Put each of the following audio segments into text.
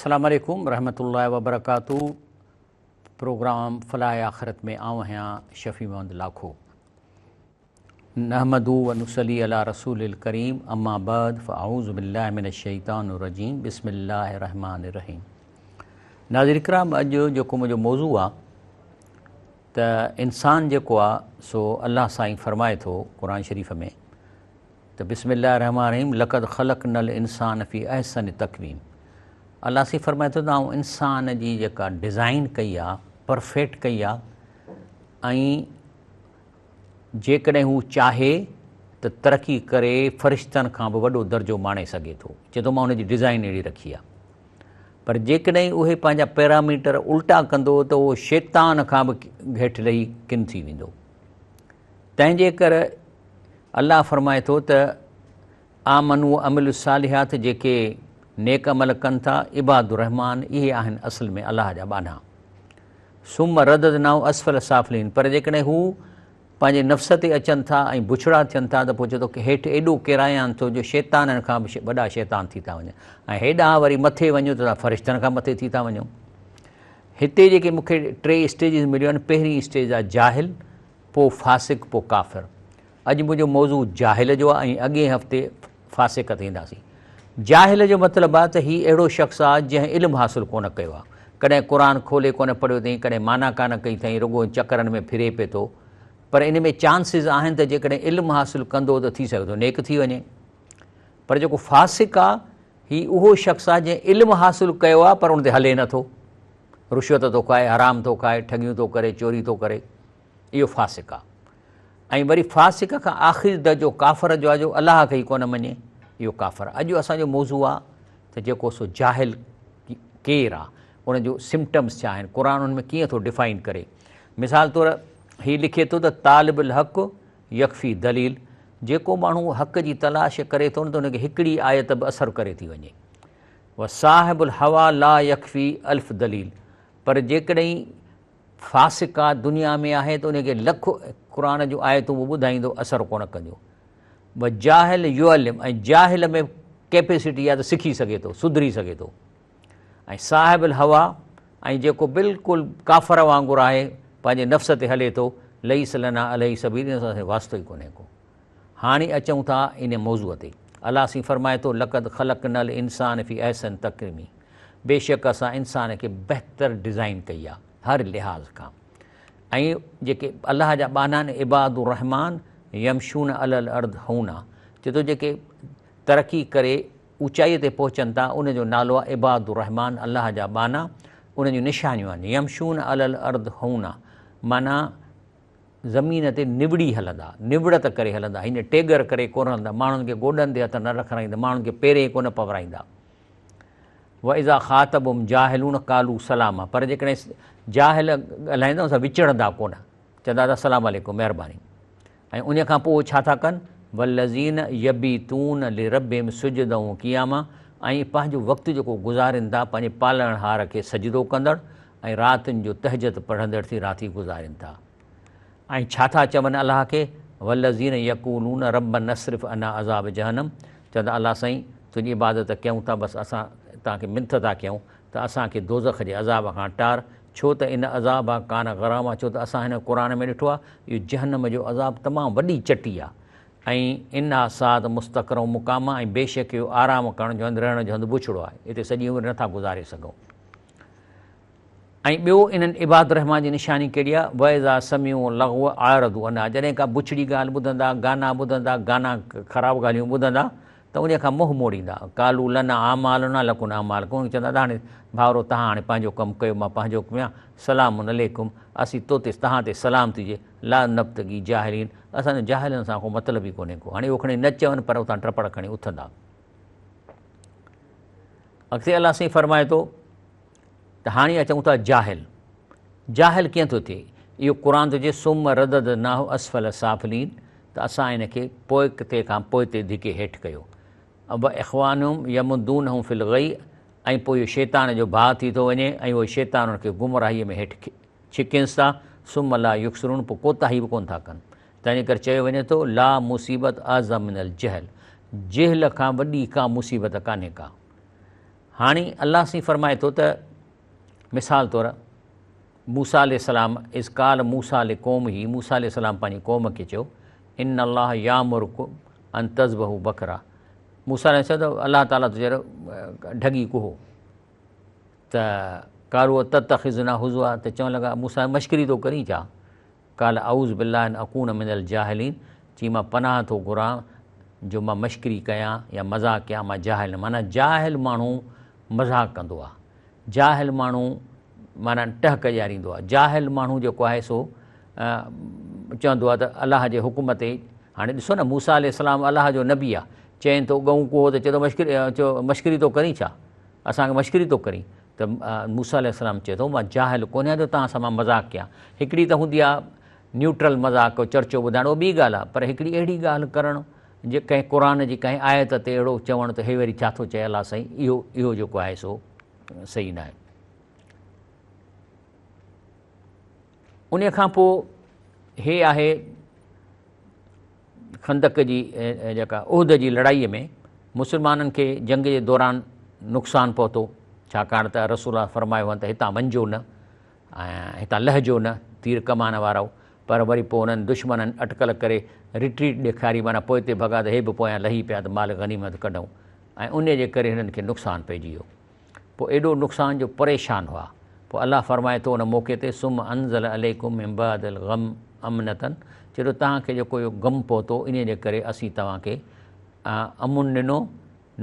السلام عليڪم رحمة الله وبرڪاته پروگرام فلاح آخرت ۾ آئون آهيان شفيع محمد لاکو نحمده و نصلي علي رسول الڪريم اما بعد فاعوذ بالله من الشيطان الرجيم بسم الله الرحمن الرحيم ناظرين ڪرام اڄ جيڪو منهنجو موضوع آ ته انسان جيڪو آ سو الله سائين فرمائي ٿو قرآن شريف ۾ ته بسم الله الرحمن الرحيم لقد خلقنا الانسان في احسن تقويم الله سائين فرمائي ٿو ته آئون انسان جي جيڪا ڊزائين ڪئي آ پرفيڪٽ ڪئي آ ۽ جيڪڏهن هو چاهي ته ترقي ڪري فرشتن کان به وڏو درجو ماڻي سگهي ٿو چئي ٿو مان ان جي ڊزائين اهڙي رکي آ پر جيڪڏهن اهي پنهنجا پيراميٽر الٽا ڪندو ته اهو شيطان کان به هيٺ لهي ڪن ٿي ويندو تنهن جي ڪر الله فرمائي ٿو ته آمنوا وعملوا الصالحات جيڪي نيڪ عمل ڪن ٿا عباد الرحمان اهي آهن اصل ۾ الله جا ٻانها ثم رددناه اسفل سافلين پر جيڪڏهن هو پنهنجي نفس تي اچن ٿا ۽ بڇڙا ٿين ٿا ته پوء چئي ٿو هيٺ ايڏو ڪيرايان ٿو جو شيطانن کان به وڏا شيطان ٿي ٿا وڃن ۽ هيڏانهن وري مٿي وڃو ته فرشتن کان مٿي ٿي ٿا وڃو هتي جيڪي مون کي ٽي اسٽيجز مليون آهن پهرين اسٽيج آهي جاهل پوء فاسق پوء ڪافر. اڄ منهنجو موضوع جاهل جو آهي ۽ اڳئين هفتي فاسق تي اينداسين. جاهل جو مطلب آهي ته هي اهڙو شخص آهي جنهن علم حاصل ڪونه ڪيو آهي. ڪڏهن قرآن کولي ڪونه پڙهيو اٿئين، ڪڏهن معنيٰ ڪانه ڪئي اٿئين، رڳو چڪرن ۾ ڦري پئي ٿو. پر ان ۾ چانسز آهن ته جيڪڏهن علم حاصل ڪندو ته ٿي سگهي ٿو نيڪ ٿي وڃي. پر جيڪو فاسق آهي هي اهو شخص آهي جنهن علم حاصل ڪيو آهي پر ان تي هلي نٿو. رشوت ٿو کائي، حرام ٿو کائي، ٺڳيون ٿو ڪري، چوري ٿو ڪري. اهو فاسق آ ۽ وري فاسق کان آخري درجو ڪافر جو آ جو الله کي ئي ڪونه مڃي اهو ڪافر اڄ اسان جو موضوع آ ته جيڪو سو جاهل ڪير آ ان جو سمپٽمس ڇا آهن قرآن ان ۾ ڪيئن ٿو ڊفائن ڪري مثال طور هي لکي ٿو ته طالب الحق يڪفي دليل جيڪو ماڻهو حق جي تلاش ڪري ٿو نه ته ان کي هڪڙي آيت به اثر ڪري ٿي وڃي وصاحب الهوا لا يڪفي الف دليل پر جيڪڏهن فاسقه دنيا ۾ آهي ته ان کي لک قرآن جون آيتون به ٻڌائيندو اثر ڪونه ڪنديون. وجاهل يعلم ۽ جاهل ۾ ڪيپيسٽي آهي ته سکي سگهي ٿو، سڌري سگهي ٿو. ۽ صاحب الهوا ۽ جيڪو بلڪل ڪافر وانگر آهي پنهنجي نفس تي هلي ٿو، ليس لنا عليه سبيل ان سان اسان جو واسطو ئي ڪونهي ڪو. هاڻي اچون ٿا ان موضوع تي. الله سائين فرمائي ٿو لقد خلقنا الانسان في احسن تقويم بيشڪ اسان انسان کي بهتر ڊزائين ڪئي آهي هر لحاظ کان ۽ جيڪي الله جا ٻانها آهن عباد الرحمان يمشون علي الارض هونا چي ٿو جيڪي ترقي ڪري اوچائي تي پهچن ٿا ان جو نالو آهي عباد الرحمان الله جا ٻانها ان جون نشانيون آهن يمشون علي الارض هونا معنيٰ زمين تي نوڙي هلندا، نوڙت ڪري هلندا، هيئن ٽيڳر ڪري ڪونه هلندا، ماڻهن کي گوڏن تي هٿ نه رکرائيندا، ماڻهن کي پيرين ڪونه پورائيندا. واذا خاطبهم جاهلون قالوا سلاما پر جيڪڏهن جاهل ڳالهائيندا ان سان وچڙندا ڪونه، چوندا ته السلام عليڪم مهرباني ۽ ان کان پوء ڇا ٿا ڪن والذين يبيتون لربهم سجدا وقياما ۽ پنهنجو وقت جيڪو گذارين ٿا پنهنجي پالڻهار کي سجدو ڪندڙ ۽ راتين جو تهجد پڙهندڙ ٿي راتي گذارين ٿا ۽ ڇا ٿا چون الله کي والذين يقولون ربنا اصرف عنا عذاب جهنم چوندا الله سائين تنهنجي عبادت ڪيون ٿا بس اسان توهان کي منٿ ٿا ڪيون ته اسان کي دوزخ جي عذاب کان ٽار ڇو ته ان عذاب ڪان غراما ڇو ته اسان هن قرآن ۾ ڏٺو آهي اهو جهنم جو عذاب تمام وڏي چٽي آهي ۽ انها ساعت مستقر و مقاما ۽ بيشڪ اهو آرام ڪرڻ جو هنڌ رهڻ جو هنڌ بڇڙو آهي اتي سڄي عمر نٿا گذاري سگهون. ۽ ٻيو انهن عباد الرحمان جي نشاني ڪهڙي آهي، واذا سمعوا اللغو اعرضوا عنها جڏهن ڪا بڇڙي ڳالهه ٻڌندا، گانا ٻڌندا، گانا خراب ڳالهيون ٻڌندا ته انهي کان منهن موڙيندا، قالوا لنا اعمالنا لڪم اعمالڪم انهن کي چوندا ته هاڻي ڀائرو توهان هاڻي پنهنجو ڪم ڪيو مان پنهنجو ڪيان، سلام عليڪم اسين تو تي توهان تي سلام ٿجي، لا نبتغي جاهلين اسان جو جاهلن سان ڪو مطلب ئي ڪونهي ڪو، هاڻي اهو کڻي نه چون پر اتان ٽپڙ کڻي اٿندا. اڳتي الله سائين فرمائي ٿو ته هاڻي اچون ٿا جاهل جاهل ڪيئن ٿو ٿئي اهو قرآن ٿو چئي ثم رددناه اسفل سافلين ته اسان ان کي پوئتي کان پوئتي ڌڪي هيٺ ڪيو و اخوانهم يمدونهم في الغي ۽ پوء اهو شيطان جو ڀاء ٿي ٿو وڃي ۽ اهو شيطان ان کي گمراهيء ۾ هيٺ ڇڪينس ٿا ثم لا يقصرون پوء ڪوتاهي به ڪونه ٿا ڪن تنهنجي ڪري چيو وڃي ٿو، لا مصيبت اعظم من الجهل، جهل کان وڏي ڪا مصيبت ڪانهي ڪا. هاڻي الله سائين فرمائي ٿو ته مثال طور موسيٰ عليه السلام اذ قال موسيٰ لقومه موسيٰ عليه السلام پنهنجي قوم کي چيو ان الله يامرڪم ان تذبحوا بقره موسيٰ عليه چيو ته الله تعاليٰ ٿو چئي ڍڳي ڪهو ته قالوا اتتخذنا هزوا ته چوڻ لڳا موسيٰ مشڪري ٿو ڪرين ڇا؟ قال اعوذ بالله ان اڪون من الجاهلين چي مان پناهه ٿو گهران جو مان مشڪري ڪيان يا مذاق ڪيان مان جاهل نه معنيٰ جاهل ماڻهو مذاق ڪندو آهي جاهل ماڻهو معنيٰ ٽهڪ ڏياريندو آهي جاهل ماڻهو جيڪو آهي سو چوندو آهي ته الله جي حڪم تي هاڻي ڏسو نه موسيٰ عليه السلام الله جو نبي آهي چئين ٿو ڳئون ڪوهو ته چئي ٿو مشڪري چئو مشڪري ٿو ڪرين ڇا اسان کي مشڪري ٿو ڪرين ته موسيٰ عليه السلام چئي ٿو مان جاهل ڪونهيان جو توهان سان مان مذاق ڪيان. هڪڙي ته هوندي آهي نيوٽرل مذاق چرچو ٻڌائڻ اهو ٻي ڳالهه آهي پر هڪڙي اهڙي ڳالهه ڪرڻ جي ڪنهن قرآن جي ڪنهن آيت تي اهڙو چوڻ ته هي وري ڇا ٿو چئي الله سائين اهو اهو جيڪو آهي سو صحيح ناهي. انهي کان پوء هي آهي خندق جي جيڪا احد جي لڙائي ۾ مسلمانن کي جنگ جي دوران نقصان پهتو ڇاڪاڻ ته رسول الله فرمايو هئن ته هتان وڃجو نه ۽ هتان لهجو نه تير ڪمان وارؤ پر وري پوء انهن دشمنن اٽڪل ڪري رٽريٽ ڏيکاري معنيٰ پوئتي ڀڳا ته هي به پويان لهي پيا ته مال غنيمت ڪڍون ۽ انهي جي ڪري هنن کي نقصان پئجي ويو پوء ايڏو نقصان جو پريشان هئا. پوء الله فرمائي ٿو ان موقعي تي ثم انزل عليڪم من بعد الغم امنة چئي ٿو توهان کي جيڪو اهو غم پهتو انهيء جي ڪري اسين توهان کي امن ڏنو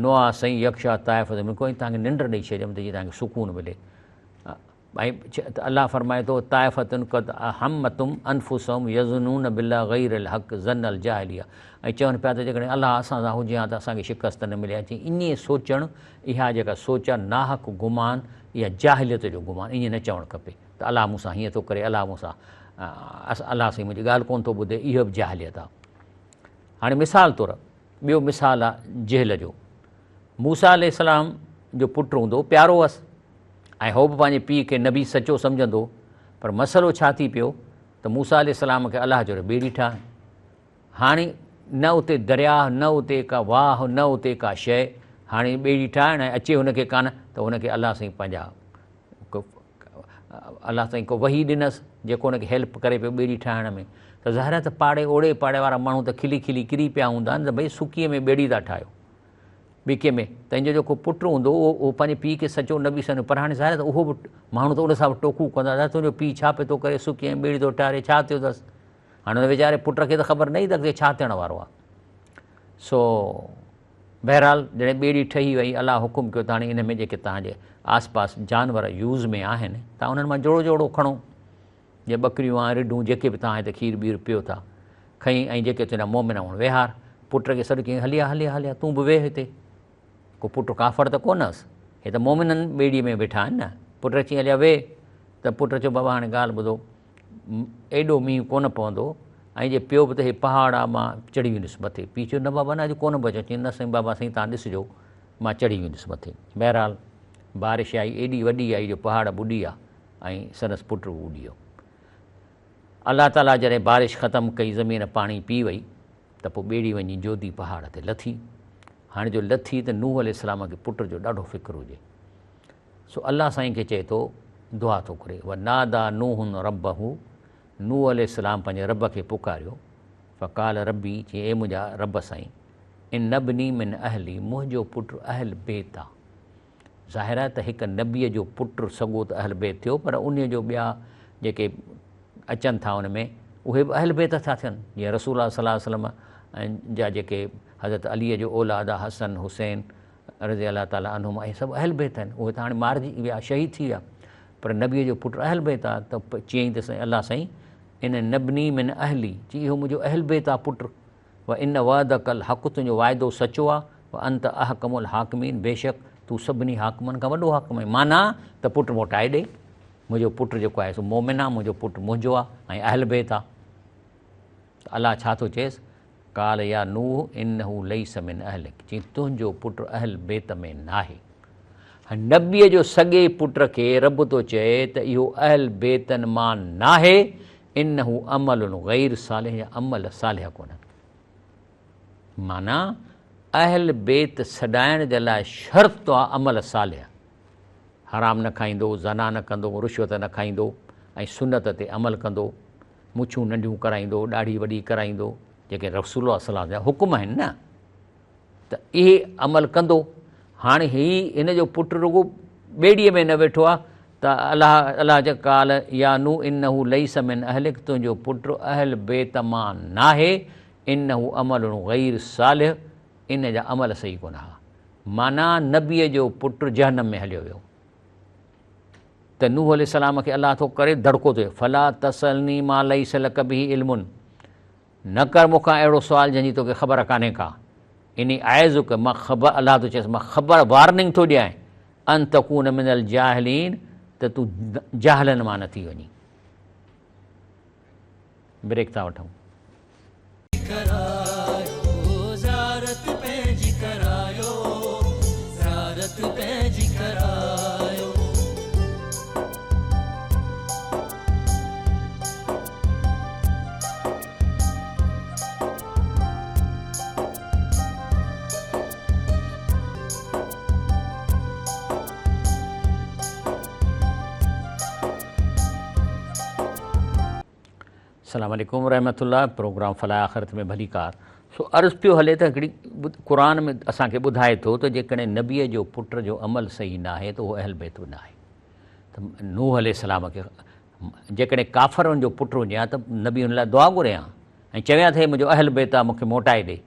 نعاسا يغشيٰ طائفة منڪم ۽ توهان کي ننڊ ڏئي ڇڏيم ته جيئن توهان کي سڪون ملي. ۽ الله فرمائي ٿو طائفة قد اهمتهم انفسهم يظنون بالله غير الحق ظن الجاهليه ۽ چون پيا ته جيڪڏهن الله اسان سان هجي ها ته اسان کي شڪست نه ملي ها چي ائين سوچڻ اها جيڪا سوچ آهي ناحق گمان اها جاهليت جو گمان ائين نه چوڻ کپي ته الله مون سان هيئن ٿو ڪري الله مون سان الله سائين منهنجي ڳالهه ڪونه ٿو ٻڌي اهو به جاهليت آهي هاڻي مثال طور ٻيو مثال آهي جهل جو موسيٰ عليه السلام جو پٽ هوندو پيارو هئس ۽ هو به پنهنجي پيء کي نبي سچو سمجهندو هو، پر مسئلو ڇا ٿي پيو ته موسيٰ عليه السلام کي الله چيو ٻيڙي ٺاهه. هاڻي نه اتي درياهه، نه اتي ڪا واهه، نه اتي ڪا شيء، هاڻي ٻيڙي ٺاهڻ ۽ اچي هن کي ڪانه ته هن کي الله سائين پنهنجا الله سائين ڪو وحي ڏنس جيڪو هن کي هيلپ ڪري پيو ٻيڙي ٺاهڻ ۾ ته ظاهر آهي ته پاڙي اوڙي پاڙي وارا ماڻهو ته کلي کلي ڪري پيا هوندا آهن ته ڀئي سڪيء ۾ ٻيڙي ٿا ٺاهيو. ٻيڪي ۾ تنهنجو جيڪو پٽ هوندو اهو اهو پنهنجي پيء کي سچو نبي سمجهندو پر هاڻي ظاهر آهي ته اهو به ماڻهو ته ان سان به ٽوڪون ڪندا ته تنهنجو پيء ڇا پيو ٿو ڪري سڪي ۽ ٻيڙي ٿو ٽاري ڇا ٿيو اٿس هاڻي ان ويچاري پٽ کي ته خبر نه ئي ته اڳتي ڇا ٿيڻ وارو آهي سو بهرحال جڏهن ٻيڙي ٺهي وئي الله حڪم ڪيو ته هاڻي ان ۾ جيڪي توهان جي آس پاس جانور يوز ۾ آهن توهان انهن مان جوڙو جوڙو کڻو جي ٻڪريون آ رڍون جيڪي به توهان هتي کير ٻير پيو ٿا کئين ۽ جيڪي تنهنجا مومن آهن ويهار. پٽ کي سڏ ڪيائين هلي آ هلي آ هلي آ تون به ويهه هتي. ڪو پٽ ڪافر ته ڪونه هئس. هي ته مومنن ٻيڙيء ۾ ويٺا آهن نه. پٽ چيائين هلي آ ويهه. ته پٽ چيو بابا هاڻي ڳالهه ٻڌو ايڏو مينهن ڪونه پوندو ۽ جي پيو به ته هي پهاڙ آ مان چڙهي ويندس مٿي. پيء چيو نه بابا نه اڄ ڪونه بچو. چيائين نه سائين بابا سائين توهان ڏسجو مان چڙهي ويندس مٿي. بهرحال بارش آئي ايڏي وڏي آئي جو پهاڙ ٻڏي ويا. ۽ سندس پٽ به ٻڏي ويو. الله تعاليٰ جڏهن بارش ختم ڪئي، زمين پاڻي پي وئي ته پوء ٻيڙي وڃي جودي پهاڙ تي لٿي. هاڻي جو لٿي ته نوح عليه السلام کي پٽ جو ڏاڍو فڪر هجي. سو الله سائين کي چئي ٿو، دعا ٿو گهري، وناديٰ نوح ربه، نوح عليه السلام پنهنجي رب کي پڪاريو، فقال ربي، چيائين اي منهنجا رب سائين، ان ابني من اهلي، منهنجو پٽ اهل بيت آ. ظاهر آهي ته هڪ نبيء جو پٽ سڳو ته اهل بيت ٿيو پر انهيء جو ٻيا جيڪي اچن ٿا ان ۾ اهي به اهل بيت ٿا ٿين جيئن رسول الله صلي الله عليه وسلم جا جيڪي حضرت عليء جو اولاد آهي حسن حسين رضي الله تعالٰي عنهم اهي سڀ اهل بيت آهن اهي ته هاڻي مارجي ويا شهيد ٿي ويا پر نبيء جو پٽ اهل بيت آهي ته چيائين ته الله سائين ان ابني من اهلي چي اهو منهنجو اهل بيت آهي پٽ وان وعدک الحق تنهنجو وعدو سچو آ، وانت احڪم الحاڪمين بيشڪ تون سڀني حاڪمن کان وڏو حاڪم آهين معنيٰ ته پٽ موٽائي ڏي، منهنجو پٽ جيڪو آهي سو مؤمن آ، منهنجو پٽ منهنجو آ ۽ اهل بيت آ. ته الله ڇا ٿو چئيس؟ قال يا نوح انه ليس من اهلک چيائين تنهنجو پٽ اهل بيت ۾ ناهي. نبيء جو سڳي پٽ کي رب ٿو چئي ته اهو اهل بيتن مان ناهي، انه عمل غير صالح يا عمل صالح ڪونهن. معنيٰ اهل بيت سڏائڻ جي لاء شرط آ عمل صالح، حرام نه کائيندو، زنا نه ڪندو، رشوت نه کائيندو ۽ سنت تي عمل ڪندو، مڇون ننڍيون ڪرائيندو، ڏاڙهي وڏي ڪرائيندو، جيڪي رسول الله صلي الله عليه وسلم جا حڪم آهن نه ته اهي عمل ڪندو. هاڻي هي هن جو پٽ رڳو ٻيڙيء ۾ نه ويٺو آ ته الله الله چئي قال يا نوح انه ليس من اهلڪ تنهنجو پٽ اهل بيت مان ناهي انه عمل غير صالح ان جا عمل صحيح ڪونه ها. معنيٰ نبيء جو پٽ جهنم ۾ هليو ويو ته نوح عليه السلام کي الله ٿو ڪري دڙڪو ٿو فلا تسألني ما ليس لڪ به علم نه ڪر مون کان اهڙو سوال جنهن جي توکي خبر ڪانهي ڪا اني اعظڪ مان خبر الله ٿو چئيس مان خبر وارننگ ٿو ڏيانء ان تڪون من الجاهلين ته تون جاهلن مان نه ٿي وڃين. بريڪ ٿا وٺون. السلام عليڪم ورحمة الله پروگرام فلاح آخرت ۾ ڀليڪار سو عرض پيو هلي ته هڪڙي قرآن ۾ اسان کي ٻڌائي ٿو ته جيڪڏهن نبيء جو پٽ جو عمل صحيح ناهي ته اهو اهل بيت به ناهي ته نوح عليه السلام کي جيڪڏهن ڪافر ان جو پٽ هجي ها ته نبي ان لاء دعا گهري ها ۽ چوي ها ته هي منهنجو اهل بيت آهي مون کي موٽائي ڏي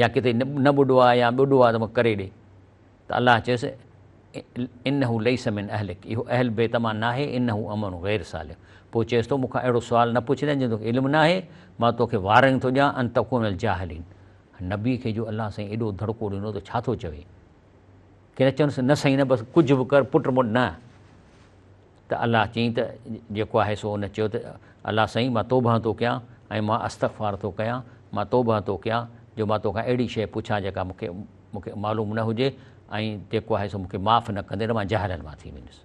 يا ڪٿي نه ٻڏو آهي يا ٻڏو آهي ته مون کي ڪري ڏي ته الله چيس انه ليس من اهلڪ اهو اهل بيت مان ناهي انه عمل غير صالح پوء چيس ٿو مون کان اهڙو سوال نه پڇجانء جنهن توکي علم ناهي مان توکي وارنگ ٿو ڏيان ان تڪون من الجاهلين نبي کي جو الله سائين ايڏو ڌڙڪو ڏنو ته ڇا ٿو چوي ڪي نه چونس نه سائين نه بس ڪجهه به ڪر پٽ مٽ نه ته الله چيائين ته جيڪو آهي سو ان چيو ته الله سائين مان توبهه ٿو ڪيان ۽ مان استغفار ٿو ڪيان مان توبهه ٿو ڪيان جو مان توکان اهڙي شيء پڇان جيڪا مون کي مون کي معلوم نه هجي ۽ جيڪو آهي سو مون کي معاف نه ڪندين ته مان جاهلن مان ٿي ويندس.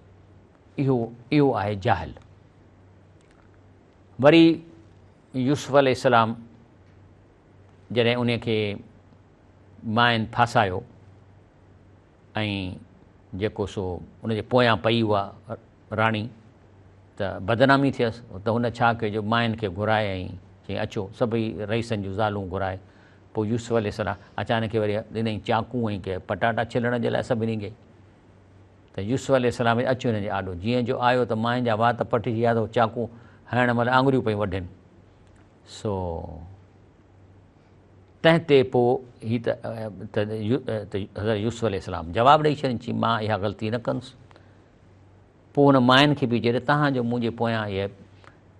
اهو اهو آهي جاهل. وري يوسف عليه السلام جڏهن ان کي ماين ڦاسايو ۽ جيڪو سو ان جي پويان پئي اها راڻي ته بدنامي ٿيس ته هن ڇا ڪيو جو ماين کي گهرائي ۽ چيائين اچو سڀئي رئيسن جون زالون گهرائي پوء يوسف عليه السلام اچانڪ وري ڏنائين چاقون ۽ ڪي پٽاٽا ڇلڻ جي لاء سڀني کي ته يوسف عليه السلام اچو هن جي آڏو جيئن جو آيو ته ماين جا وات پٽجي ويا ته چاقون هڻڻ مهل آڱريون پيون وڍين سو تنهن تي پوء هي ته حضرت يوسف عليه السلام جواب ڏئي ڇڏين چي مان اها غلطي نه ڪندس پوء هن ماين کي به چيو ته توهان جو منهنجي پويان اهي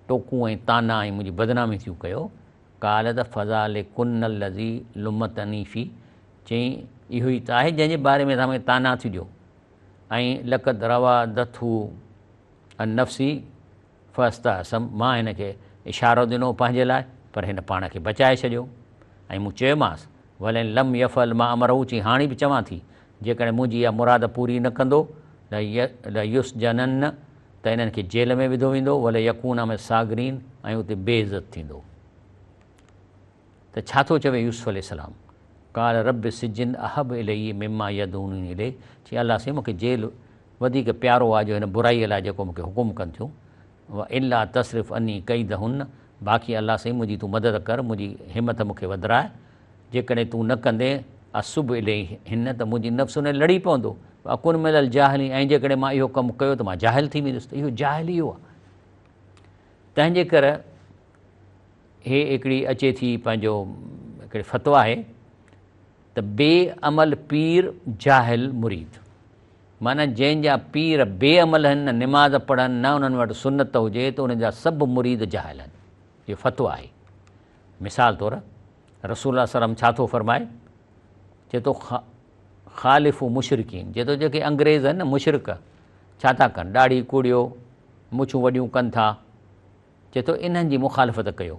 ٽوڪون ۽ طعنا ۽ منهنجي بدنامي ٿيون ڪيو، قال ته فذلڪن الذي لمتني فيه چيائين اهو ئي ته آهي جنهن جي باري ۾ توهان مون کي طعنا ٿيون ڏيو ۽ لقد راودته عن نفسي فاستعصم مان هن کي اشارو ڏنو پنهنجي لاء پر هن پاڻ کي بچائي ڇڏيو ۽ مون چيومانس ولئن لم يفعل ما امره چيائين هاڻي به چوان ٿي جيڪڏهن منهنجي اها مراد پوري نه ڪندو ليسجنن ته انهن کي جيل ۾ وڌو ويندو وليڪون من الصاغرين ۽ اتي بي عزت ٿيندو. ته ڇا ٿو چوي يوسف عليه السلام قال رب السجن احب الي مما يدعونني اليه چي الله سائين مون کي جيل وڌيڪ پيارو آهي جو هن برائي لاء جيڪو مون کي حڪم ڪن ٿيون والا تصرف عني ڪيدهن باقي الله سائين منهنجي تون مدد ڪر منهنجي همت مون کي وڌراء جيڪڏهن تون نه ڪندين اصب اليهن ته منهنجي نفس ان لڙي پوندو واڪن من الجاهلين ۽ جيڪڏهن مان اهو ڪم ڪيو ته مان جاهل ٿي ويندس ته اهو جاهل اهو آهي تنهن جي ڪري هي هڪڙي اچي ٿي پنهنجو هڪڙي فتويٰ آهي ته بي عمل پير جاهل مريد معنيٰ جنهن جا پير بي عمل آهن نه نماز پڙهن نه انهن وٽ سنت هجي ته انهن جا سڀ مريد جاهل آهن اهو فتويٰ آهي مثال طور رسول الله صلي الله عليه وسلم ڇا ٿو فرمائي چئي ٿو خالف مشرڪين چئي ٿو جيڪي انگريز آهن نه مشرڪ ڇا ٿا ڪن ڏاڙهي ڪوڙيو مڇون وڏيون ڪن ٿا چئي ٿو انهن جي مخالفت ڪيو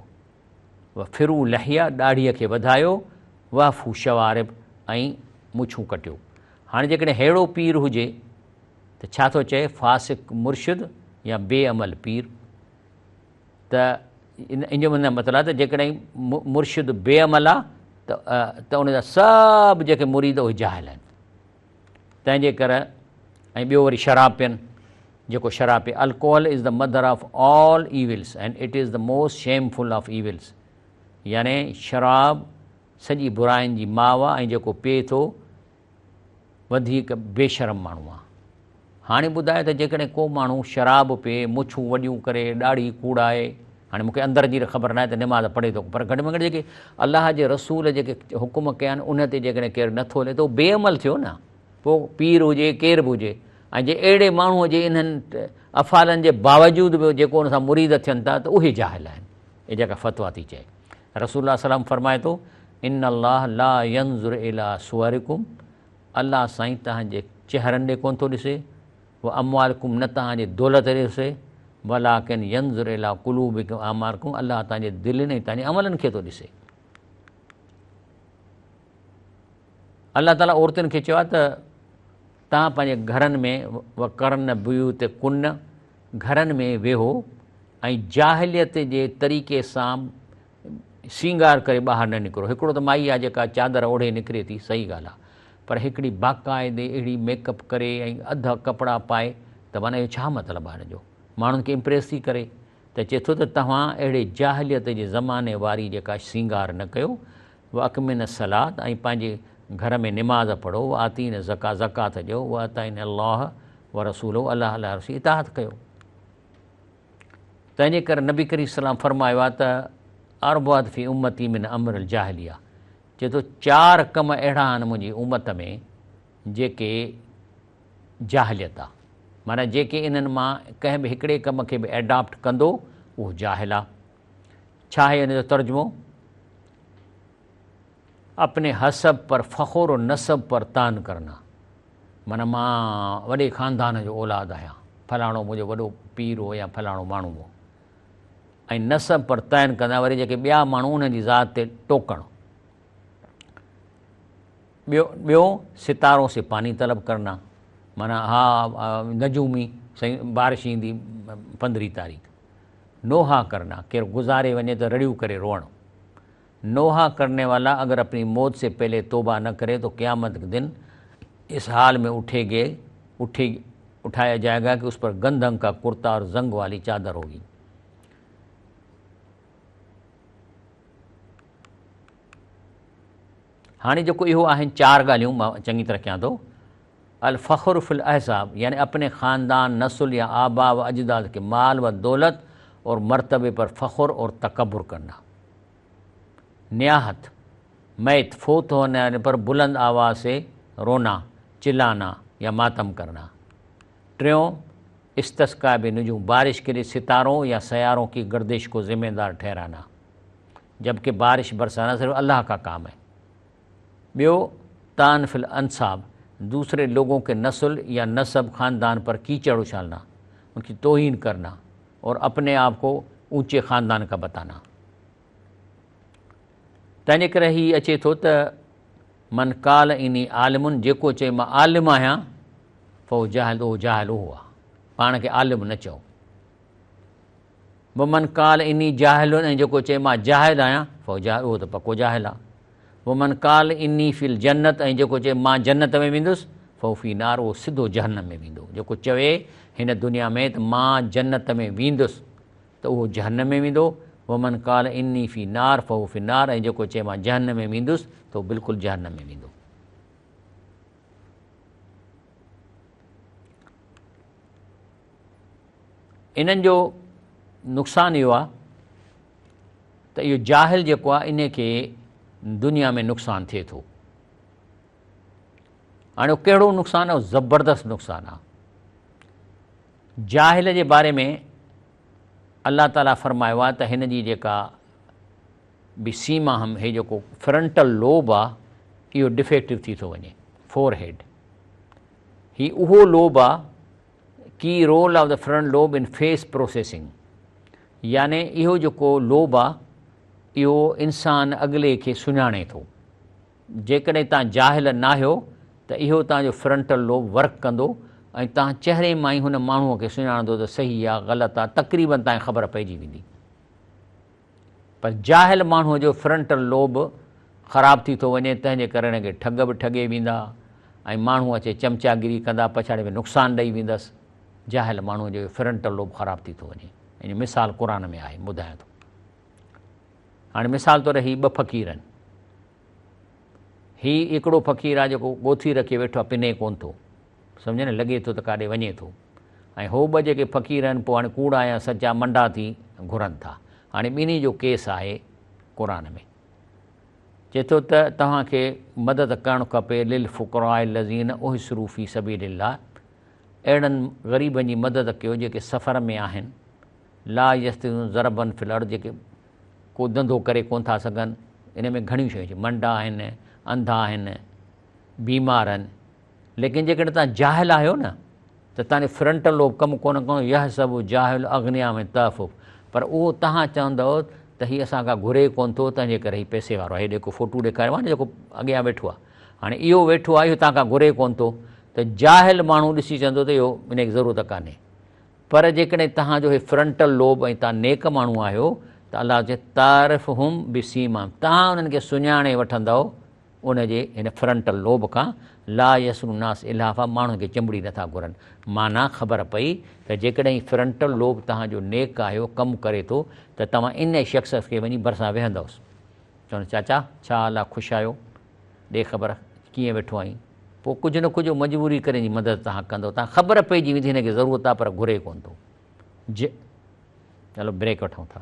وفرو لحيه ڏاڙهيء کي وڌايو واعفو شوارب ۽ مڇون ڪٽيو هاڻي جيڪڏهن ههڙو پير هجي ته ڇا ٿو چئي فاسق مرشد يا بي عمل پير ته ان جو مطلب آهي ته جيڪڏهن مرشد بي عمل آ ته ته ان جا سڀ جيڪي مريد اهي جاهل آهن. تنهن جي ڪري ۽ ٻيو وري شراب پين، جيڪو شراب P, Alcohol is the mother of all evils and it is the most shameful of evils يعني شراب سڄي براين جي ماء آ ۽ جيڪو پيئي ٿو وڌيڪ بي شرم ماڻهو آ. هاڻي ٻڌايو ته جيڪڏهن ڪو ماڻهو شراب پي، مڇون وڏيون ڪري، ڏاڙهي ڪوڙائي، هاڻي مون کي اندر جي خبر ناهي ته نماز پڙهي ٿو پر گهٽ ۾ گهٽ جيڪي الله جي رسول جيڪي حڪم ڪيا آهن ان تي جيڪڏهن ڪير نٿو هلي ته اهو بي عمل ٿيو نه، پوء پير هجي ڪير به هجي ۽ جي اهڙي ماڻهوء جي انهن افعالن جي باوجود به جيڪو ان سان مريد ٿين ٿا ته اهي جاهل آهن. هي جيڪا فتويٰ ٿي چئي. رسول الله صلعم فرمائي ٿو، ان الله لا ينظر الي صورڪم الله سائين توهان جي چهرن ڏي ڪونه ٿو ڏسي، و اموالڪم نه توهان جي دولت ڏي ڏسي، ولڪن ينظر الي قلوبڪم اعمالڪم الله توهان جي دلين ۽ توهان جي عملن کي ٿو ڏسي. الله تعاليٰ عورتن کي چيو آهي ته توهان پنهنجي گهرن ۾ وقرن بيوتڪن گهرن ۾ ويهو ۽ جاهليت جي طريقي سان سينگار ڪري ٻاهر نه نڪرو. هڪڙو ته مائي آهي جيڪا چادر اوڙهي نڪري ٿي، صحيح ڳالهه آهي، پر هڪڙي باقاعدي اهڙي ميڪ اپ ڪري ۽ اڌ ڪپڙا پائي ته معنيٰ اهو ڇا مطلب آهي هن جو؟ ماڻهن کي امپريس ٿي ڪري ته چئي ٿو ته توهان اهڙي جاهليت جي زماني واري جيڪا سينگار نه ڪيو، واقمن الصلوة ۽ پنهنجي گهر ۾ نماز پڙهو، وآتين الزڪاة زڪوات ڏيو، واطعن الله ورسوله الله الله رسول جي اطاعت ڪيو. تنهن جي ڪري نبي ڪريم صلي الله عليه وسلم فرمايو آهي ته اربعة في امتي من امر الجاهليه چئي ٿو چار ڪم اهڙا آهن منهنجي امت ۾ جيڪي جاهليت آهي معنيٰ جيڪي انهن مان ڪنهن به هڪڙي ڪم کي به ايڊاپٽ ڪندو اهو جاهل آهي. ڇا آهي ان جو ترجمو؟ اپني حسب پر فخر و نسب پر طعن ڪرنا معنيٰ مان وڏي خاندان جو اولاد آهيان، فلاڻو منهنجو وڏو پير هو يا فلاڻو ماڻهو هو ۽ نسب پر طعن ڪندا وري جيڪي ٻيا ماڻهو انهن جي ذات تي ٽوڪڻ. ٻيو ٻيو ستارون سي پاني طلب ڪرنا معنيٰ ها نجومي سائين بارش ايندي پندرهين تاريخ. نوحا ڪرنا ڪير گذاري وڃي ته رڙيون ڪري روئڻ. نوحا ڪرني والا اگر اپني موت سي پهلي توبه نه ڪري تو قيامت ڪي دن اس حال ۾ اٺي گي اٺي اٺايا جائي گا ڪي اس پر گندم ڪا ڪرتا اور زنگ والي چادر هوگي. هاڻي جيڪو اهو آهن چار ڳالهيون مان چڱي طرح ڪيان ٿو. الفخر في الاحساب يعني اپني خاندان، نسل يا آباء و اجداد ڪي مال و دولت اور مرتبي پر فخر اور تڪبر ڪرنا. نياحت، ميت، فوت هوني پر بلند آواز سي رونا، چلانا يا ماتم ڪرنا. ٽيون، استسقاء بالنجوم، بارش ڪي لئي ستارون يا سيارون ڪي گردش ڪو ذمه دار ٺهرانا، جبڪه بارش برسانا صرف الله ڪا ڪام هي. ٻيو، طعن في الانساب، دوسري لوگون ڪي نسل يا نسب خاندان پر ڪيچڙ اڇالنا، ان ڪي توهين ڪرنا اور اپني آپ ڪو اونچي خاندان ڪا بتانا. تنهن جي ڪري هي اچي ٿو ته من قال اني عالم جيڪو چئي مان عالم آهيان فهو جاهل اهو جاهل اهو آهي، پاڻ کي عالم نه چئو. ومن قال اني جاهل ۽ جيڪو چئي مان جاهل آهيان فهو جاهل اهو ته پڪو جاهل آهي. ومن قال اني في الجنت ۽ جيڪو چئي مان جنت ۾ ويندس فهو في نار اهو سڌو جهنم ۾ ويندو. جيڪو چوي هن دنيا ۾ ته مان جنت ۾ ويندس ته اهو جهنم ۾ ويندو. ومن قال اني في نار فهو في النار ۽ جيڪو چئي مان جهنم ۾ ويندس ته اهو بلڪل جهنم ۾ ويندو. انهن جو نقصان اهو آهي ته اهو جاهل جيڪو آهي ان کي دنيا ۾ نقصان ٿئي ٿو. هاڻي اهو ڪهڙو نقصان آهي؟ زبردست نقصان آهي. جاهل جي باري ۾ الله تعاليٰ فرمايو آهي ته هن جي جيڪا به سيما هم هي جيڪو فرنٽل لوب آهي اهو ڊفيڪٽو ٿي ٿو وڃي، فور هيڊ. هي اهو لوب آهي key role of the front lobe in face processing يعني اهو جيڪو لوب آ اهو انسان اڳلي کي سڃاڻي ٿو. جيڪڏهن توهان جاهل ناهيو ته اهو توهان جو فرنٽل لوب ورڪ ڪندو ۽ توهان چهري مان ئي هن ماڻهوء کي سڃاڻندو ته صحيح آ غلط آ تقريبن توهان کي خبر پئجي ويندي. پر جاهل ماڻهوء جو فرنٽل لوب خراب ٿي ٿو وڃي، تنهن جي ڪري هن کي ٺڳ به ٺڳي ويندا ۽ ماڻهو اچي چمچاگيري ڪندا، پڇاڙي ۾ نقصان ڏئي ويندس. جاهل ماڻهوء جو فرنٽل لوب خراب ٿي ٿو وڃي. ان جو مثال قرآن ۾ آهي، ٻڌايان ٿو. هاڻي مثال طور هي ٻه فقير آهن. هي هڪڙو فقير آهي جيڪو ڳوٿي رکي ويٺو آهي، پني ڪونه ٿو. سمجهه نه، لڳي ٿو ته ڪاڏي وڃي ٿو. ۽ هو ٻه جيڪي فقير آهن، پوء هاڻي ڪوڙا يا سچا منڊا ٿي گهرن ٿا. هاڻي ٻنهي جو ڪيس آهي قرآن ۾. چئي ٿو ته توهان کي مدد ڪرڻ کپي للفقراء الذين احصروا في سبيل الله اهڙن غريبن جي مدد ڪيو جيڪي سفر ۾ آهن لا يستطيعون ضربا في الارض جيڪي ڪو ڌنڌو ڪري ڪونه ٿا سگهن ان ۾ گهڻيون شيون اچي منڊا آهن انڌا آهن بيمار آهن ليڪن جيڪڏهن توهان جاهل آهيو نه ته توهان جو فرنٽل لوب ڪم ڪونه ڪندو، يحسب الجاهل اغنياء من التعفف، پر اهو توهان چوندؤ ته هي اسان کان گهري ڪونه ٿو تنهن جي ڪري هي پئسي وارو آهي، هي جيڪو فوٽو ڏيکاريو آهي نه جيڪو اڳيان ويٺو آهي، هاڻي اهو ويٺو آهي اهو توهان کان گهري ڪونه ٿو ته جاهل ماڻهو ڏسي چوندو ته اهو ان کي ضرورت ڪانهي، پر جيڪڏهن توهان جو هي فرنٽل لوب ۽ توهان نيڪ ماڻهو آهيو ته الله چئي تعرفهم بسيماهم توهان انهن کي سڃاڻي وٺندؤ ان جي هن فرنٽل لوب کان لا يسئلون الناس الحافا ماڻهن کي چنبڙي نٿا گهرن. معنيٰ خبر پئي ته جيڪڏهن هي فرنٽل لوب توهان جو نيڪ آهيو ڪم ڪري ٿو ته توهان ان شخص کي وڃي ڀرسان ويهندؤس. چوندس چاچا ڇا حال آ خوش آهيو؟ ڏي خبر ڪيئن ويٺو آهين؟ پوء ڪجهه نه ڪجهه مجبوري ڪري جي مدد توهان ڪندؤ. توهان خبر پئجي ويندي هن کي ضرورت آ پر گهري ڪونه ٿو. ج هلو بريڪ وٺون ٿا.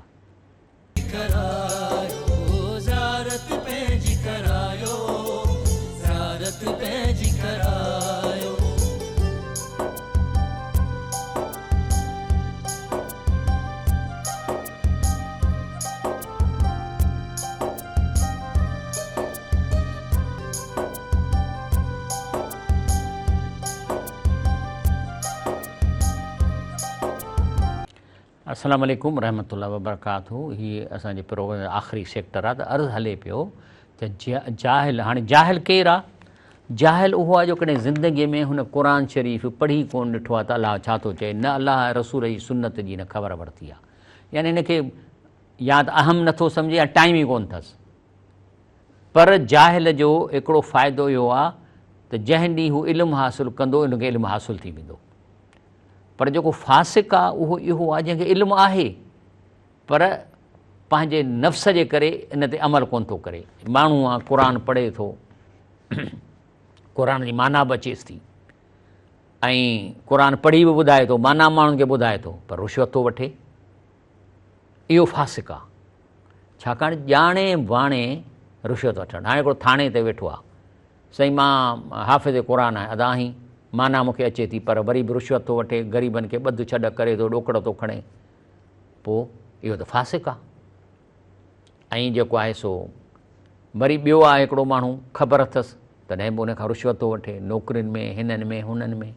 السلام عليڪم ورحمة الله وبرڪاته هي اسان جي پروگرام جو آخري سيڪٽر آ ته عرض هلي پيو ته جاهل هاڻي جاهل ڪير آ جاهل اهو آ جو ڪڏهن زندگي ۾ هن قرآن شريف پڙهي ڪون ڏٺو آ ته الله ڇا ٿو چئي نه الله رسول جي سنت جي نه خبر ورتي آ يعني هن کي يا ته اهم نٿو سمجهي يا ٽائيم ئي ڪون اٿس پر جاهل جو هڪڙو فائدو اهو آ ته جنهن ڏينهن هو علم حاصل ڪندو ان کي علم حاصل ٿي ويندو پر جيڪو فاسق آ اهو اهو آ جنهن کي علم آهي پر پنهنجي نفس جي ڪري ان تي عمل ڪون ٿو ڪري. ماڻهو آ قرآن پڙهي ٿو، قرآن جي معنيٰ به اچيس ٿي ۽ قرآن پڙهي به ٻڌائي ٿو، معنيٰ ماڻهن کي ٻڌائي ٿو پر رشوت ٿو وٺي، اهو فاسق آ. ڇاڪاڻ ڄاڻي واڻي رشوت وٺڻ. هاڻي هڪڙو ٿاڻي تي ويٺو آ، سائين مان حافظ قرآن آهيان، ادا آهين، معنيٰ مون کي اچي ٿي پر وري به رشوت ٿو وٺي، غريبن کي ٻڌ ڇڏ ڪري ٿو، ڏوڪڙ ٿو کڻي، پوء اهو ته فاسق آ. ۽ جيڪو آهي سو وري ٻيو آهي هڪڙو ماڻهو خبر اٿس تڏهن به ان کان رشوت ٿو وٺي، نوڪرين ۾ هنن ۾ هنن ۾.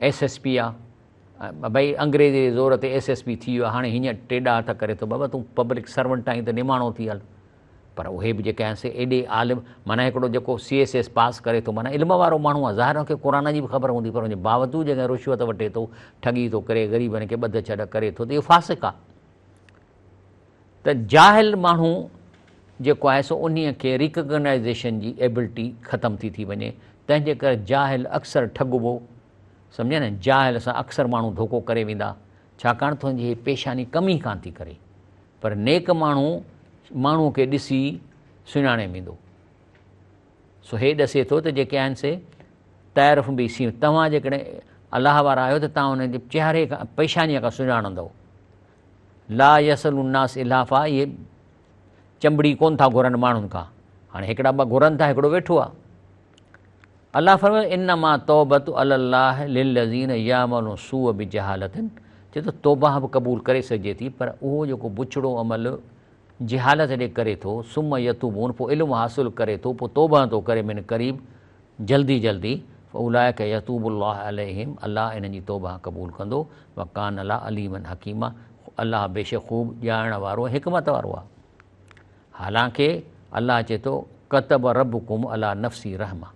ايس ايس پي آ ڀئي انگريزي جي زور تي ايس ايس پي ٿي ويو آ، هاڻي هينئر ٽيڏا هٿ ڪري ٿو، بابا تون پبلڪ سرونٽ آهين ته نماڻو ٿي هل. پر اهي به جيڪي آهن سي ايڏي عالم معنيٰ هڪڙو جيڪو سي ايس ايس پاس ڪري ٿو معنيٰ علم وارو ماڻهو آهي ظاهر ان کي قرآن جي به خبر هوندي پر ان جي باوجود جيڪڏهن رشوت وٺي ٿو ٺڳي ٿو ڪري غريبن کي ٻڌ ڇڏ ڪري ٿو ته اهو فاسق آهي ته جاهل ماڻهو جيڪو آهي سو انهي کي ريڪگنائزيشن جي ايبلٽي ختم ٿي ٿي وڃي تنهن جي ڪري جاهل اڪثر ٺڳبو سمجهيا نه جاهل سان اڪثر ماڻهو ڌوڪو ڪري ويندا ڇاڪاڻ ته هن جي پيشاني ڪم ئي ڪانه ٿي ڪري پر نيڪ ماڻهو ماڻهوء کي ڏسي سڃاڻي ويندو. سو هي ڏسي ٿو ته جيڪي آهن سي تعرف به سين، توهان جيڪڏهن الله وارا آهيو ته توهان انهن جي چهري کان، پيشانيء کان سڃاڻندؤ. لا يسأل الناس الحافا، اهي چنبڙي ڪونه ٿا گهرن ماڻهن کان. هاڻي هڪڙا ٻه گهرن ٿا، هڪڙو ويٺو آهي. الله فرمايو، انما التوبة علي الله للذين يعملون السوء بجهالة چئي ٿو توبه به قبول ڪري سگهجي ٿي پر اهو جيڪو بڇڙو عمل جهالت جي ڪري ٿو ثم يتوبون پوء علم حاصل ڪري ٿو پوء توبه ٿو ڪري من قريب جلدي جلدي فاولئک يتوب الله عليهم الله انهن جي توبه قبول ڪندو وڪان الله عليما حڪيما الله بيشڪ خوب ڄاڻڻ وارو ۽ حڪمت وارو آهي. حالانڪه الله چئي ٿو ڪتب ربڪم علي نفسه رحمة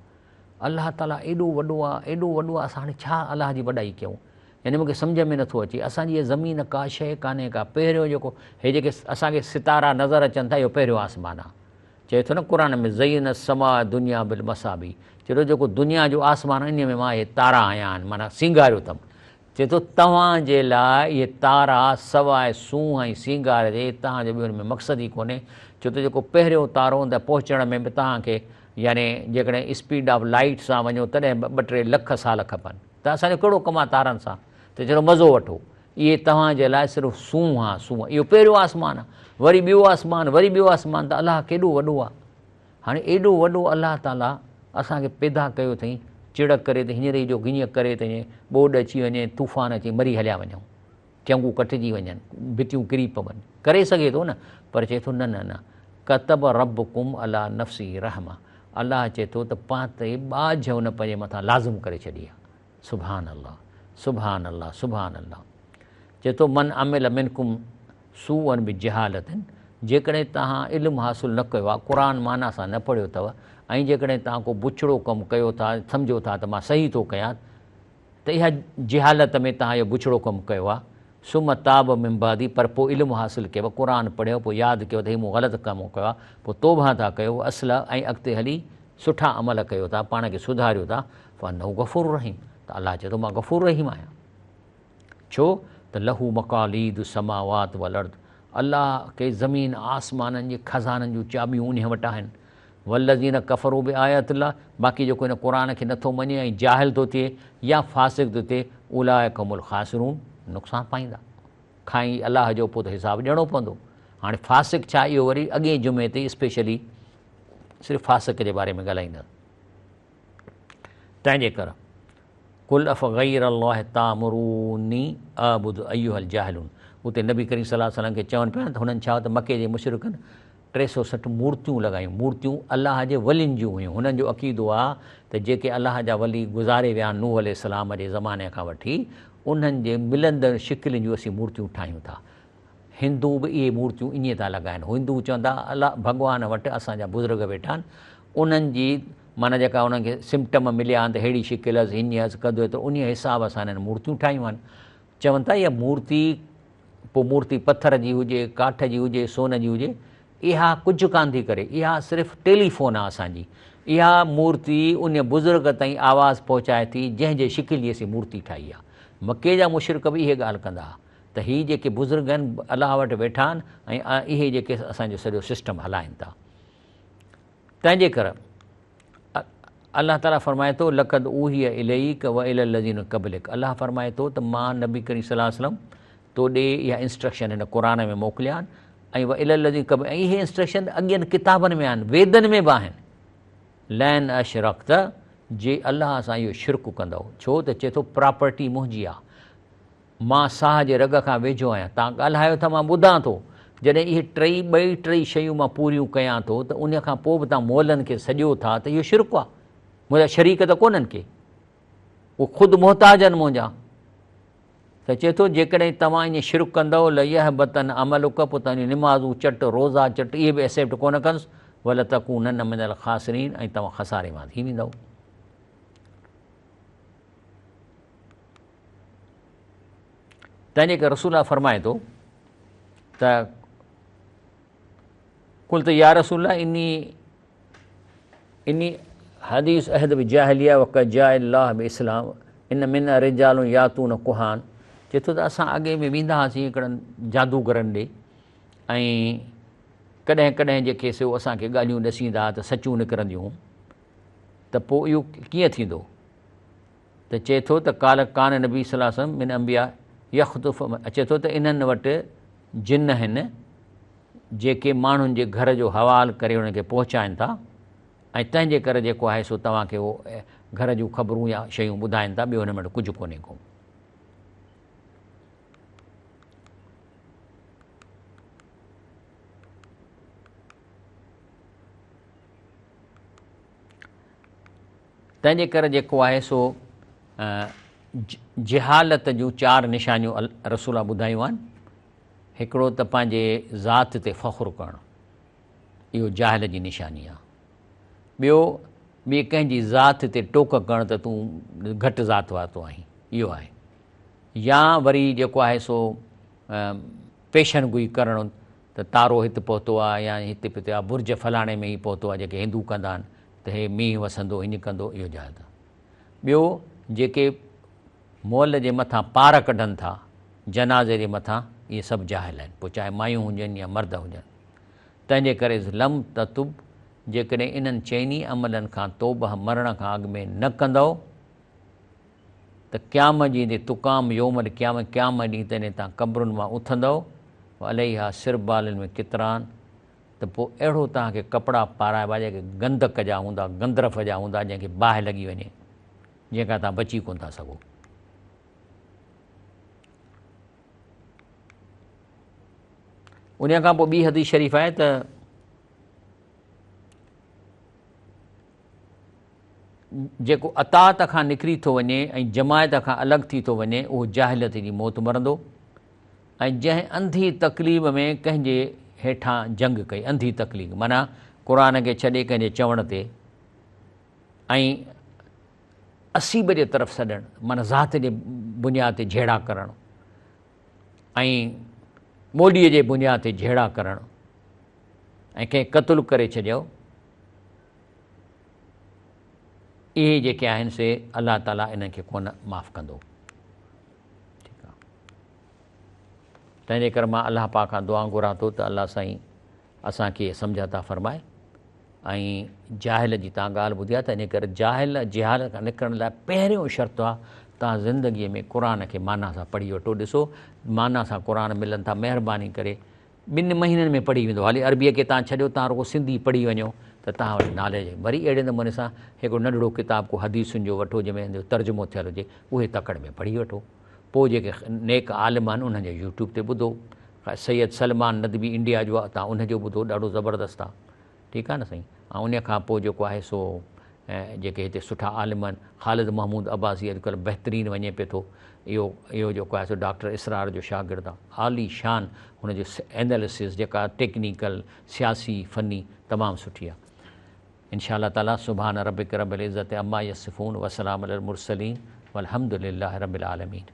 الله تعالي ايڏو وڏو آ ايڏو وڏو آ اسان هاڻي ڇا الله جي وڏائي ڪيون يعني مون کي سمجهه ۾ نٿو اچي، اسان جي هيء زمين ڪا شيء ڪانهي ڪا، پهريون جيڪو هي جيڪي اسان کي ستارا نظر اچن ٿا اهو پهريون آسمان آهي. چئي ٿو نه قرآن ۾ زينا السماء الدنيا بالمصابيح چئي ٿو جيڪو دنيا جو آسمان آهي انهيء ۾ مان اهي تارا هنيا آهن معنيٰ سينگاريو اٿم. چئي ٿو توهان جي لاء اهي تارا سواء سونهن ۽ سينگار جي توهان جو ٻيو ان ۾ مقصد ئي ڪونهي ڇو ته جيڪو پهريون تارو ان تائين پهچڻ ۾ به توهان کي يعني جيڪڏهن اسپيڊ آف لائيٽ سان وڃو تڏهن به ٻه ٽي لک سال کپن. ته اسان جو ڪهڙو ڪم آ تارن سان ته چلو مزو وٺو. اهي توهان جي لاء صرف سونهن آ، سونهن. اهو پهريون آسمان آ، وري ٻيو آسمان، وري ٻيو آسمان ته الله ڪيڏو وڏو آ. هاڻي ايڏو وڏو الله تعاليٰ اسان کي پيدا ڪيو اٿئي، چڙ ڪري ته هينئر ئي جو هيئن ڪري ته ائين ٻوڏ اچي وڃي، طوفان اچي مري هليا وڃون، ٽنگون ڪٽجي وڃن، ڀتيون ڪري پون، ڪري سگهي ٿو نه، پر چئي ٿو نه نه نه، ڪتب ربڪم علي نفسه الرحمة، الله چئي ٿو ته پان تي ٻاجهه ان پنهنجي مٿان لازم ڪري ڇڏي آهي. سبحان الله سبحان الله سبحان الله. چئي ٿو من عمل منڪم سوءا بجهالة جيڪڏهن توهان علم حاصل نه ڪيو آهي، قرآن معنيٰ سان نه پڙهيو اٿو ۽ جيڪڏهن توهان ڪو بڇڙو ڪم ڪيو ٿا سمجهو ٿا ته مان صحيح ٿو ڪيان ته اها جهالت ۾ توهان اهو بڇڙو ڪم ڪيو آهي، ثم تاب من بعده پر پوء علم حاصل ڪيو، قرآن پڙهيو، پوء ياد ڪيو ته هي مون غلط ڪم ڪيو آهي، پوء توبه ٿا ڪيو، واصلح ۽ اڳتي هلي سٺا عمل ڪيو ٿا، پاڻ کي سڌاريو ٿا، فانه غفور رحيم ته الله چئي ٿو مان غفور رحيم آهيان. ڇو ته له مقاليد السماوات والارض الله کي زمين آسمانن جي خزانن جون چاٻيون انهيء وٽ آهن. والذين ڪفروا بآيات الله باقي جيڪو هن قرآن کي نٿو مڃي ۽ جاهل ٿو ٿئي يا فاسق ٿو ٿئي اولئڪ هم الخاسرون نقصان پائيندا کائين الله جو پوء ته حساب ڏيڻو پوندو. هاڻي فاسق ڇا اهو وري اڳئين جمعي تي اسپيشلي صرف فاسق جي باري ۾ ڳالهائيندس. تنهن جي ڪر قل افغير الله تامروني اعبد ايها الجاهلون اتي نبي ڪريم صلي الله عليه وسلم کي چون پيا ته هنن ڇا ته مڪي جي مشرڪن 360 مورتيون لڳايون مورتيون الله جي ولين جون هيون هنن جو عقيدو آ ته جيڪي الله جا ولي گذاري ويا نوح عليه السلام جي زماني کان وٺي انهن جي ملندڙ شڪلين جون اسين مورتيون ٺاهيون ٿا هندو به اهي مورتيون ائين ٿا لڳائن. هندو چوندا الله ڀڳوان وٽ اسان جا بزرگ ويٺا آهن انهن جي معنيٰ جيڪا انهن کي سمپٽم مليا آهن ته ههڙي شڪل هئس هيئن هئس قد هيترو انهيء حساب سان انهن مورتيون ٺاهيون آهن. چون ٿا اها مورتي پوء مورتي پٿر جي هجي ڪاٺ جي هجي سون جي هجي اها ڪجهه ڪانه ٿي ڪري اها صرف ٽيليفون آهي اسان جي اها مورتي ان بزرگ تائين آواز پهچائي ٿي جنهن جي شڪل جي اسين مورتي ٺاهي آهي. مڪي جا مشرڪ به اهي ڳالهه ڪندا ها. ته هي جيڪي بزرگ آهن الله وٽ ويٺا آهن ۽ اهي جيڪي اسان جو سڄو سسٽم هلائن ٿا تنهن جي ڪري الله تعاليٰ فرمائي ٿو لقد اوحي اليڪ و الي الذين قبلڪ الله فرمائي ٿو ته مان نبي ڪريم صلي الله عليه وسلم تو ڏي اها انسٽرڪشن هن قرآن ۾ موڪليا آهن ۽ و الي الذين قبل ۽ اهي انسٽرڪشن اڳين ڪتابن ۾ آهن ويدن ۾ به آهن لئن اشرڪت جي الله سان اهو شرڪ ڪندؤ ڇو ته چئي ٿو پراپرٽي منهنجي آهي مان ساهه جي رڳ کان ويجهو آهيان. توهان ڳالهايو ٿا مان ٻڌان ٿو. جڏهن اهي ٽئي ٻئي ٽئي شيون مان پوريون ڪيان ٿو ته ان کان پوء به توهان مئلن کي سڏيو ٿا ته اهو شرڪ آهي. منهنجا شريڪ ته ڪونهن ڪي. اهي خود محتاج آهن منهنجا. ته چئي ٿو جيڪڏهن توهان ائين شرڪ ڪندؤ ليحبطن عملک پوء توهان جون نمازون چٽ، روزا چٽ اهي به ايسيپٽ ڪونه ڪندس ولتڪونن من الخاسرين ۽ توهان خساري مان ٿي ويندؤ. تنهن جي ڪري رسول الله فرمائي ٿو ته قلت يا رسول الله اني اني حديث عهد بجاهليه وقد جاء الله باسلام ان من رجال ياتون ڪهان چي ٿو ته اسان اڳي ۾ ويندا هئاسين هڪڙن جادوگرن ڏي ۽ ڪڏهن ڪڏهن جيڪي سو اسان کي ڳالهيون ڏسيندا ته سچون نڪرنديون ته پوء اهو ڪيئن ٿيندو ته چئي ٿو ته قال ڪان نبي صلي الله عليه وسلم من انبياء يخطف اچي ٿو ته انهن وٽ جن آهن جيڪي ماڻهن جي گهر جو حوال ڪري انهن کي پهچائن ٿا ۽ تنهن جي ڪري جيڪو آهي سو توهان کي اهو گهر جون خبرون يا شيون ٻڌائن ٿا ٻيو هنن وٽ ڪجهه ڪونهي ڪو. تنهن جي ڪري جيڪو آهي سو جهالت جون چار نشانيون رسول الله ٻڌايون آهن. هڪڙو ته پنهنجي ذات تي فخر ڪرڻ، اهو جاهل جي نشاني آهي. ٻيو ٻئي ڪنهن جي ذات تي ٽوڪ ڪرڻ ته تون گهٽ ذات وارو آهين، اهو آهي. يا وري جيڪو آهي سو پيشن گوئي ڪرڻ ته تارو هت پهتو آهي يا هتي پهتو آهي، برج فلاڻي ۾ هي پهتو آهي، جيڪي هندو ڪندا آهن ته هي مينهن وسندو هيئن ڪندو، اهو جاهليت آهي. ٻيو جيڪي مئل جي مٿان پار ڪڍن ٿا جنازي جي مٿان، اهي سڀ جاهل آهن، پوء چاهي مايون هجن يا مرد هجن. تنهنجي ڪري لم تتب جيڪڏهن انهن چئني عملن کان توبه مرڻ کان اڳ ۾ نه ڪندؤ ته قيامت جي ڏينهن تقام يوم القيامة قيامت ڏينهن تڏهن توهان قبرن مان اٿندؤ وعليها سربال من قطران ته پوء اهڙو توهان کي ڪپڙا پارائبا جيڪي گندڪ جا هوندا، گندرف جا هوندا، جنهن کي باهه لڳي وڃي، جنهن کان توهان بچي ڪونه ٿا سگهو. انهيء کان پوء ٻي حديث شريف آهي ته جيڪو اطاعت کان نڪري ٿو وڃي ۽ جماعت کان الڳ ٿي ٿو وڃي اهو جاهليت جي موت مرندو ۽ جنهن انڌي تقليد ۾ ڪنهن جي هيٺان جنگ ڪئي، انڌي تقليد معنيٰ قرآن کي ڇڏي ڪنهن جي چوڻ تي ۽ عصيب جي طرف سڏڻ معنيٰ ذات جي بنياد تي جهيڙا ڪرڻ ۽ ٻوليء جي بنياد تي جهيڙا ڪرڻ ۽ ڪنهن قتل ڪري ڇڏيو، اهي جيڪي آهن سي الله تعاليٰ انهن کي ڪونه معاف ڪندو. ٺيڪ آهي، تنهن جي ڪري مان الله پاڪ کان دعا گهران ٿو ته الله سائين اسان کي سمجهه عطا فرمائي. ۽ جاهل جي تان ڳالهه ٻڌي آهي ته ان ڪري جاهل جهالت کان نڪرڻ لاء پهريون شرط آهي تان زندگيء ۾ قرآن کي معنيٰ سان پڙهي وٺو. ڏسو معنيٰ سان قرآن ملن ٿا، مهرباني ڪري ٻن مهينن ۾ پڙهي ويندو. حالي عربيء کي تان ڇڏيو، تان رڳو سنڌي پڙهي وڃو ته تان وٽ ناليج. وري اهڙي نموني سان هڪڙو ننڍڙو ڪتاب ڪو حديثن جو وٺو جنهن ۾ ان جو ترجمو ٿيل هجي، اهي تڪڙ ۾ پڙهي وٺو. پوء جيڪي نيڪ عالم آهن انهن جو يوٽيوب تي ٻڌو. سيد سلمان ندوي انڊيا جو آهي، تان ان جو ٻڌو، ڏاڍو زبردست آهي. ٺيڪ آهي نه سائين. ۽ ان کان پوء جيڪو آهي سو جيڪي هتي سٺا عالم آهن، خالد محمود عباسي اڄڪلهه بهترين وڃي پئي ٿو. اهو اهو جيڪو آهي سو ڊاڪٽر اسرار جو شاگرد آهي. عالي شان هن جو اينالسز جيڪا ٽيڪنيڪل، سياسي، فني تمام سٺي آهي. انشاء الله تعالي سبحان ربک رب العزت عما يصفون وسلام علي المرسلين والحمد لله رب العالمين.